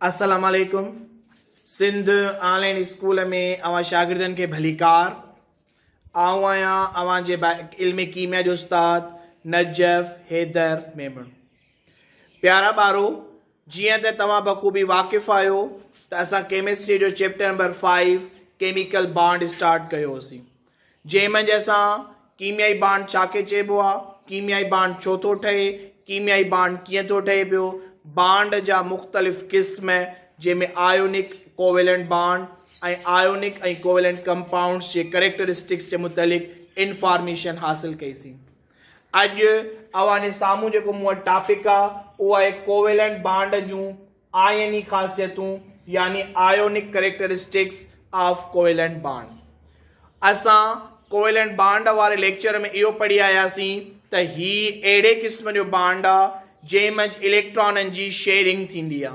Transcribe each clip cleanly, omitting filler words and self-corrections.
السلام عليڪم Sindh on line school ۾ اوهان شاگردن کي ڀليڪار آئون آهيان اوهان جي علم ڪيميا جو استاد نجف حيدر ميمڻ پيارا ٻارو جيئن ته توهان بخوبي واقف آهيو ته اسان ڪيمسٽري جو chapter number 5 chemical bond start ڪيو هوسين جنهن منجهه اسان ڪيميائي بانڊ ڇا کي چئبو آهي، ڪيميائي بانڊ ڇو ٿو ٺهي، ڪيميائي بانڊ ڪيئن ٿو ٺهي پيو، بانڊ جا مختلف قسم جنهن ۾ ionic covalent bond ۽ ionic ۽ covalent compounds جي ڪريڪٽرسٽڪس جي متعلق انفارميشن حاصل ڪئي سين. اڄ اوهان جي سامهون جيڪو مون وٽ ٽاپڪ آهي اهو آهي ڪوويلنٽ بانڊ جون آئيني خاصيتون يعني ionic characteristics of covalent bond. اسان ڪوويلنٽ بانڊ واري ليڪچر ۾ اهو پڙهي آياسين ته هي اهڙي قسم جو بانڊ آ جنهن منجهه اليڪٽرانن جي شيئرنگ ٿيندي آ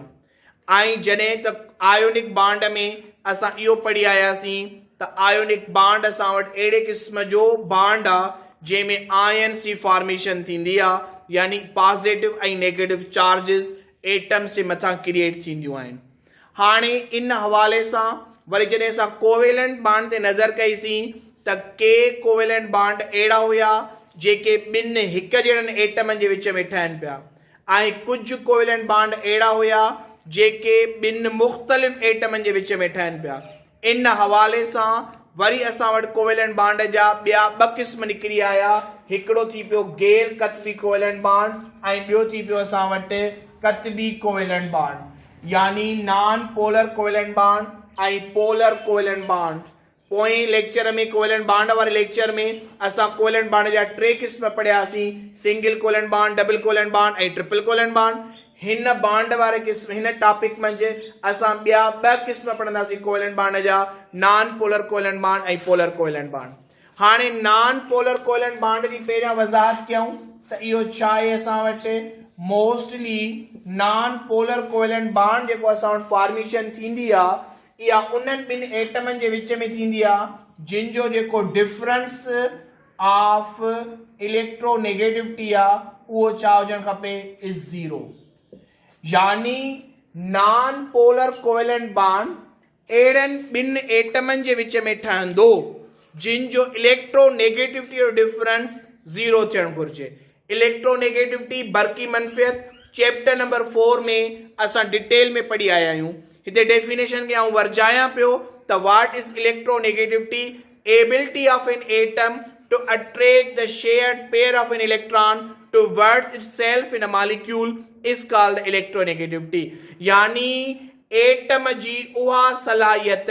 ۽ جڏهن ته آيونڪ بانڊ ۾ اسان اهو پڙهي آياسين ته آيونڪ بانڊ اسان وٽ اهڙي قسم جو بانڊ آ جنهن ۾ آئنس جي فارميشن ٿيندي آ يعني پازيٽو ۽ نيگيٽو چارجز ايٽمز جي مٿان ڪريئيٽ ٿينديون آهن. هاڻي ان حوالي سان وري جڏهن اسان ڪوويلنٽ بانڊ تي نظر ڪئي سين ته ڪي ڪوويلنٽ بانڊ اهڙا هيا جيڪي ٻن هڪ جهڙن ايٽمن جي وچ ۾ ٺهن پيا ۽ ڪجهه ڪوويلنٽ بانڊ اهڙا هيا جيڪي ٻن مختلف ايٽمن جي وچ ۾ ٺهن پيا. ان حوالي سان وري اسان وٽ ڪوويلنٽ بانڊ جا ٻيا ٻه قسم نڪري آيا، هڪڙو ٿي پيو غير قطبي ڪوويلنٽ بانڊ ۽ ٻيو ٿي پيو اسان وٽ قطبي ڪوويلنٽ بانڊ يعني non polar covalent bond ۽ polar covalent bond. پوئين ليڪچر ۾ ڪوويلنٽ بانڊ واري ليڪچر ۾ اسان ڪوويلنٽ بانڊ جا ٽي قسم پڙهياسين، single covalent bond, double covalent bond ۽ triple covalent bond. هن بانڊ واري قسم هن ٽاپڪ منجهه اسان ٻيا ٻه قسم پڙهنداسين ڪوويلنٽ بانڊ جا non polar covalent bond ۽ polar covalent bond هاڻي نان پولر ڪوويلنٽ بانڊ جي پهريان وضاحت ڪيون ته اهو ڇا آهي اسان وٽ mostly non polar covalent bond جيڪو اسان وٽ فارميشن ٿيندي آ اها انهن ٻن ايٽمن جي وچ ۾ ٿيندي آ جن جو جيڪو ڊفرنس آف اليڪٽرو نيگيٽوٽي آ اهو ڇا هجڻ کپي از زيرو يعني نان پولر ڪوويلنٽ بانڊ اهڙن ٻن ايٽمن جي وچ ۾ ٺهندو جن جو اليڪٽرو نيگيٽوٽي جو ڊفرنس زيرو ٿيڻ گهرجي اليڪٽرو نيگيٽوٽي، برقي منفيت، چيپٽر نمبر فور ۾ اسان ڊيٽيل ۾ پڙهي آيا آهيون. هتي ڊيفينيشن کي آئون ورجايان پيو ته what is electronegativity, ability of an atom to attract the shared pair of an electron towards itself in a molecule is called electronegativity يعني ايٽم جي اها صلاحيت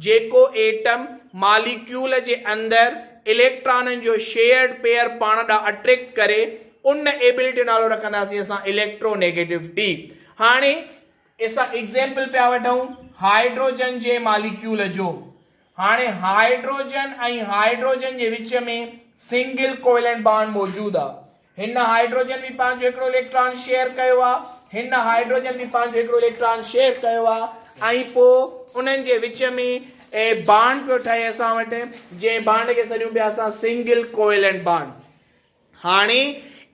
جيڪو ايٽم ماليڪيول جي اندر اليڪٽرانن جو شيئرڊ پيئر پاڻ ڏانهن اٽريڪٽ ڪري ان ايبلٽي جو نالو رکنداسين اسان اليڪٽرو نيگيٽوٽي. هاڻي اسان ايگزيمپل پيا وٺون هائيڊروجن جي ماليڪيول جو. هاڻي هائيڊروجن ۽ هائيڊروجن جي وچ ۾ سنگل ڪوويلنٽ بانڊ موجود آ. هن هائيڊروجن به پنهنجو هڪڙو اليڪٽران شيئر ڪيو آ، هن هائيڊروجن به پنهنجو هڪڙو اليڪٽران شيئر ڪيو آ ۽ پو انهن جي وچ ۾ بانڊ پيو ٺهي اسان وٽ جنهن بانڊ کي سڏيون پيا اسان سنگل ڪوويلنٽ بانڊ. هاڻي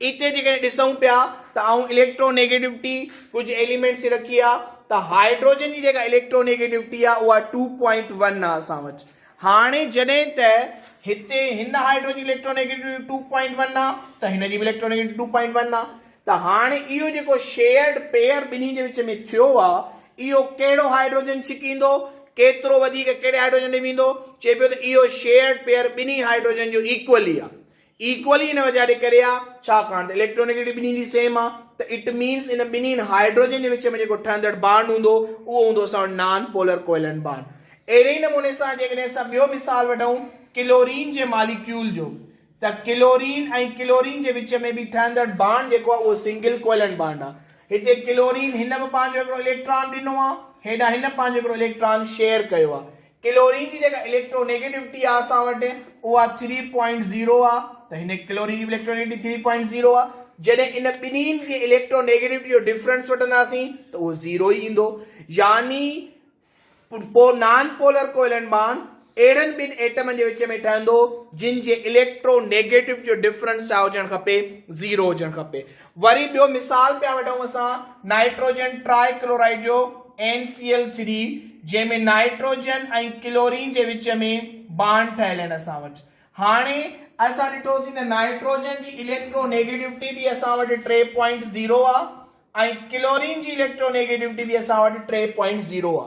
اتي جيڪڏهن ڏسون پيا ته آئون اليڪٽرو نيگيٽوٽي ڪجهه ايليمينٽس جي رکي آ ته هائيڊروجن جي جيڪا اليڪٽرو نيگيٽوٽي آ اها ٽو پوائنٽ ون آ اسان وٽ. هاڻي جڏهن ته هتي هن هائيڊروجن جي electro negativity two point one آ ته هن جي به electro negativity two point one آ ته هاڻي اهو جيڪو شيئرڊ پيئر ٻنهي جي وچ ۾ ٿيو آ اهو ڪهڙو هائيڊروجن ڇڪيندو ڪيترو وڌيڪ ڪهڙي هائيڊروجن ڏي ويندو چئي پيو ته اهو شيئرڊ پيئر ٻنهي هائيڊروجن جو ايڪولي آ ايڪولي ان وجه جي ڪري آ ڇاڪاڻ ته اليڪٽرونيگيٽو ٻنهي جي سيم آ ته it means ان ٻنهي هائيڊروجن جي وچ ۾ جيڪو ٺهندڙ بانڊ هوندو اهو هوندو اسان وٽ نان پولر ڪوويلنٽ بانڊ اهڙي ئي نموني سان جيڪڏهن اسان ٻيو مثال وٺون ڪلورين جي ماليڪيول جو ته ڪلورين ۽ ڪلورين جي وچ ۾ به ٺهندڙ بانڊ جيڪو آ اهو سنگل ڪوويلنٽ بانڊ آ هتي ڪلورين هن به پنهنجو هڪڙو اليڪٽران ڏنو آ هيڏانهن هن پنهنجو هڪڙو اليڪٽران شيئر ڪيو آ ڪلورين جي جيڪا اليڪٽرو نيگيٽوٽي آ اسان وٽ اها ٿري پوائنٽ زيرو آ ته هن ڪلورين جي به electro negativity three point zero آ جڏهن ان ٻنهين جي اليڪٽرو نيگيٽوٽي جو ڊفرنس وٺنداسين ته اهو زيرو ئي ايندو يعني پو نان پولر ڪوويلنٽ بانڊ اهڙن ٻن ايٽمن جي وچ ۾ ٺهندو جن جي اليڪٽرو نيگيٽوٽي جو ڊفرنس ڇا هجڻ کپي زيرو هجڻ کپي وري ٻيو مثال پيا وٺون اسان نائٽروجن ٽرائي ڪلورائيڊ جو. اين سي ايل ٿري جنهن ۾ نائٽروجن ۽ ڪلورين جي وچ ۾ بانڊ ٺهيل آهن اسان وٽ. هاڻي اسان ڏٺوسين ته نائٽروجن جي اليڪٽرو نيگيٽوٽي به اسان وٽ ٽي پوائنٽ زيرو آ ۽ ڪلورين جي اليڪٽرو نيگيٽوٽي به اسان وٽ ٽي پوائنٽ زيرو آ.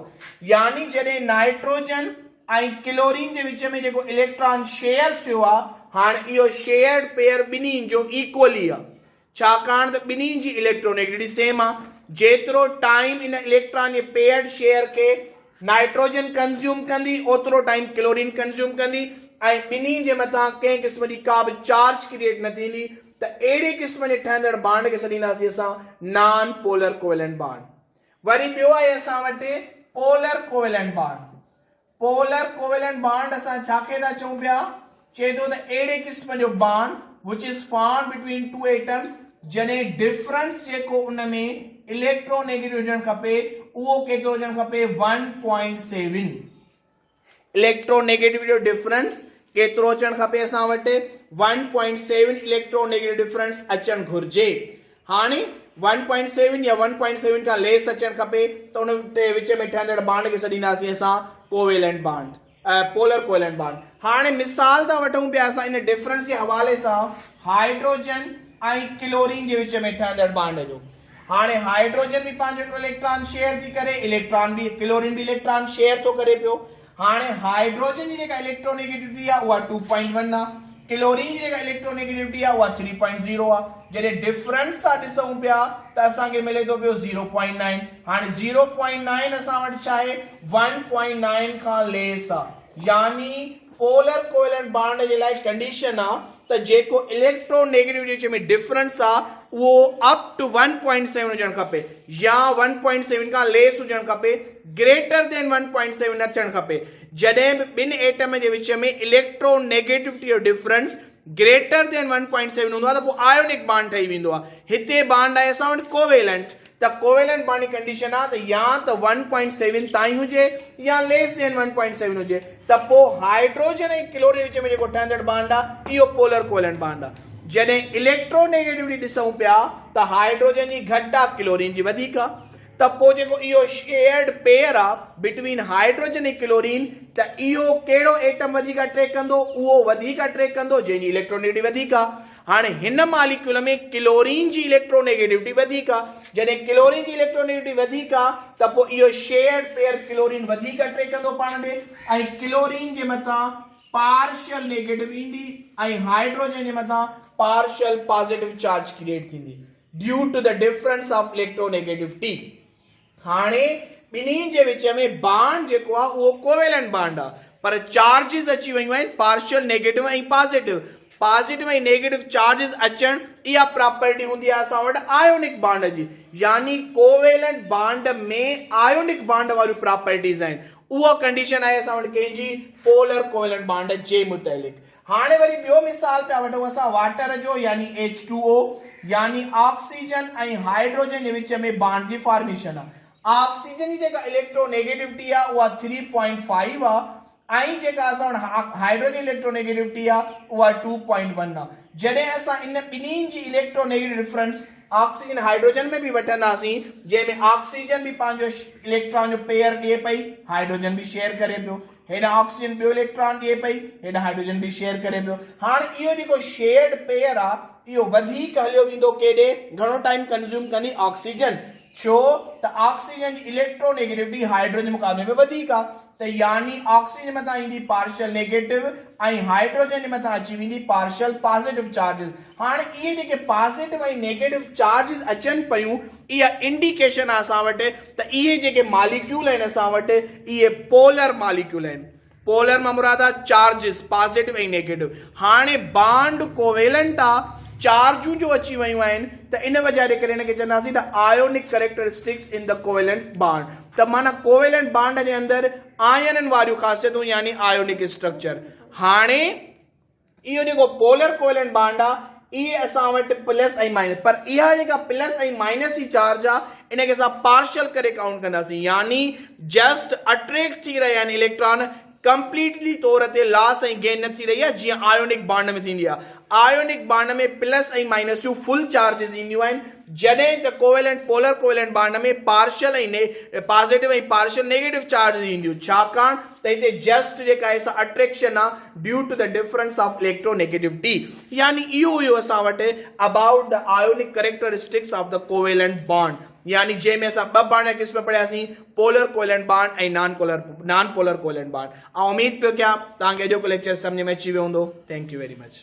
يعني جڏهن نائٽروجن ۽ ڪلورين جي وچ ۾ جيڪو اليڪٽران شيئر ٿيو آ هاڻ اهو شيئرڊ پيئر ٻنهي جو ايڪولي آ. ڇاڪاڻ ته ٻنهي جي اليڪٽرونيگيٽوٽي سيم آ. جيترو ٽائيم ان اليڪٽران جي پيئرڊ شيئر کي نائٽروجن ڪنزيوم ڪندي اوترو ٽائيم ڪلورين ڪنزيوم ڪندي ۽ ٻنهي جي مٿان ڪنهن قسم جي ڪا به چارج ڪريئيٽ نه ٿيندي ته اهڙي قسم جي ٺهندڙ بانڊ کي سڏينداسين اسان نان پولر ڪوويلنٽ بانڊ. وري ٻيو آهي اسان وٽ polar covalent bond. Polar covalent bond اسان ڇا کي ٿا چئون پيا؟ چئي ٿو ته اهڙي قسم جو bond which is formed between two atoms جڏهن ڊفرنس جيڪو ان ۾ اليڪٽرو نيگيٽو هجڻ کپي اهو ڪيترو هجڻ کپي 1.7 اليڪٽرو نيگيٽو جو ڊفرنس ڪيترو اچڻ کپي اسان وٽ 1.7 اليڪٽرو نيگيٽو ڊفرنس اچڻ گهرجي هاڻي ون پوائنٽ سيون يا ون پوائنٽ سيون کان ليس اچڻ کپي ته ان وچ ۾ ٺهندڙ بانڊ کي سڏينداسين اسان covalent bond polar covalent bond هاڻي مثال ٿا وٺون پيا اسان ان ڊفرنس جي حوالي سان هائيڊروجن ۽ ڪلورين جي وچ ۾ ٺهندڙ بانڊ جو هاڻي هائيڊروجن به پنهنجو هڪڙو اليڪٽران شيئر ٿي ڪري اليڪٽران به ڪلورين به اليڪٽران شيئر ٿو ڪري پيو هاڻي هائيڊروجن جي جيڪا اليڪٽرونيگيٽوٽي آهي اها ٽو پوائنٽ ون آهي، ڪلورين جي جيڪا اليڪٽرونيگيٽوٽي آهي اها ٿري پوائنٽ زيرو آهي. جڏهن ڊفرنس ٿا ڏسون پيا ته اسان کي ملي ٿو پيو زيرو پوائنٽ نائن. هاڻي زيرو پوائنٽ نائن اسان وٽ ڇا آهي؟ ون پوائنٽ نائن کان ليس آهي. يعني پولر ڪوويلنٽ بانڊ جي لاء ڪنڊيشن آهي ته جيڪو اليڪٽرونيگيٽوٽي جي وچ ۾ ڊفرنس آهي اهو up to one point seven هجڻ کپي يا ون پوائنٽ سيون کان ليس هجڻ کپي. گريٽر دين 1.7 نه ٿيڻ کپي. جڏهن به ٻن ايٽم جي وچ ۾ اليڪٽرو نيگيٽوٽي جو ڊفرنس گريٽر دين 1.7 هوندو آهي ته پوء آيونڪ بانڊ ٺهي ويندو آهي. هتي بانڊ آهي اسان وٽ ڪوويلنٽ ته ڪوويلنٽ بانڊ جي ڪنڊيشن آهي ته يا ته 1.7 تائين هجي يا ليس دين 1.7 هجي ته پوء هائيڊروجن ۽ ڪلورين جي وچ ۾ جيڪو ٺهندڙ بانڊ آهي اهو پولر ڪوويلنٽ بانڊ آهي. جڏهن اليڪٽرو نيگيٽوٽي ڏسون پيا ته هائيڊروجن جي گهٽ آهي ڪلورين جي وڌيڪ آهي. ته پوء جيڪو اهو شيئرڊ پيئر آ بٽوين هائيڊروجن ۽ ڪلورين ته اهو ڪهڙو ايٽم وڌيڪ اٽريڪٽ ڪندو؟ اهو وڌيڪ اٽريڪٽ ڪندو جنهن جي اليڪٽرونيگيٽوٽي وڌيڪ آ. هاڻي هن ماليڪيول ۾ ڪلورين جي اليڪٽرونيگيٽوٽي وڌيڪ آ. جڏهن ڪلورين جي اليڪٽرونيگيٽوٽي وڌيڪ آ ته پوء اهو شيئرڊ پيئر ڪلورين وڌيڪ اٽريڪٽ ڪندو پاڻ ڏي ۽ ڪلورين جي مٿان پارشل نيگيٽو ايندي ۽ هائيڊروجن جي مٿان پارشل پازيٽو چارج ڪريئيٽ ٿيندي. Due to the difference of electronegativity هاڻي ٻنهي جي وچ ۾ بانڊ جيڪو آهي اهو ڪوويلنٽ بانڊ آهي پر چارجز اچي ويون آهن partial negative ۽ positive positive ۽ negative charges اچڻ اها پراپرٽي هوندي آهي اسان وٽ آيونڪ بانڊ جي يعني ڪوويلنٽ بانڊ ۾ آيونڪ بانڊ واريون پراپرٽيز آهن اها ڪنڊيشن آهي اسان وٽ ڪنهن جي پولر ڪوويلنٽ بانڊ جي متعلق هاڻي وري ٻيو مثال پيا وٺون اسان واٽر جو يعني ايڇ ٽو او يعني آڪسيجن ۽ هائيڊروجن جي وچ ۾ بانڊ جي فارميشن آ. آڪسيجن جي جيڪا اليڪٽرو نيگيٽوٽي آ اها ٿري پوائنٽ فائيو آ ۽ جيڪا اسان وٽ هائيڊروجن اليڪٽرو نيگيٽوٽي آ اها ٽو پوائنٽ ون آ. جڏهن اسان ان ٻنهي جي electronegative difference oxygen hydrogen ۾ به وٺنداسين جنهن ۾ آڪسيجن به پنهنجو اليڪٽران جو پيئر ڏئي پئي هائيڊروجن به شيئر ڪري پيو. هيڏانهن آڪسيجن ٻيو اليڪٽران ڏئي پئي، هيڏانهن هائيڊروجن به شيئر ڪري پيو. هاڻ اهو جيڪو شيئرڊ پيئر آ، اهو وڌيڪ هليو ويندو ڪيڏي؟ گهڻو ٽائيم ڪنزيوم ڪندي آڪسيجن. ڇو ته آڪسيجن جي اليڪٽرو نيگيٽوٽي هائيڊروجن جي مقابلي ۾ وڌيڪ آ. ته يعني آڪسيجن جي مٿان ايندي پارشل نيگيٽو ۽ هائيڊروجن جي مٿان اچي ويندي پارشل پازيٽو چارجز. هاڻ اهي جيڪي پازيٽو ۽ نيگيٽو چارجز اچن پيون اها انڊيڪيشن آهي اسان وٽ ته اهي جيڪي ماليڪيول آهن اسان وٽ اهي پولر ماليڪيول آهن. پولر مان مراد آهي چارجز پازيٽو ۽ نيگيٽو. هاڻي بانڊ ڪوويلنٽ آ چارجون جو اچي ويون آهن ته ان وجه جي ڪري ان کي چونداسين ته ionic characteristics in the covalent bond ته معنيٰ ڪوويلنٽ بانڊ جي اندر آئنن واريون خاصيتون يعني آيونڪ اسٽرڪچر. هاڻي اهو جيڪو پولر ڪوويلنٽ بانڊ آ اهي اسان وٽ پلس ۽ مائنس پر اها جيڪا پلس ۽ مائنس جي چارج آ ان کي اسان پارشل ڪري ڪائونٽ ڪنداسين يعني جسٽ اٽريڪٽ ٿي رهيا آهن اليڪٽران ڪمپليٽلي طور تي لاس ۽ گين نه ٿي رهي آ جيئن آيونڪ بانڊ ۾ ٿيندي آ آيونڪ بانڊ ۾ پلس ۽ مائنس جون فل چارجز اينديون آهن جڏهن ته covalent polar covalent bond ۾ partial ۽ positive ۽ partial negative charges اينديون ڇاڪاڻ ته هتي جسٽ جيڪا آهي سا اٽريڪشن آهي due to the difference of electronegativity يعني اهو هيو اسان وٽ about the ionic characteristics of the covalent bond يعني جنهن ۾ اسان ٻه بانڊ جا قسم پڙهياسين polar covalent bond ۽ non polar non polar covalent bond آئون اميد پيو ڪيان توهان کي اڄوڪو ليڪچر سمجهه ۾ اچي ويو هوندو thank you very much.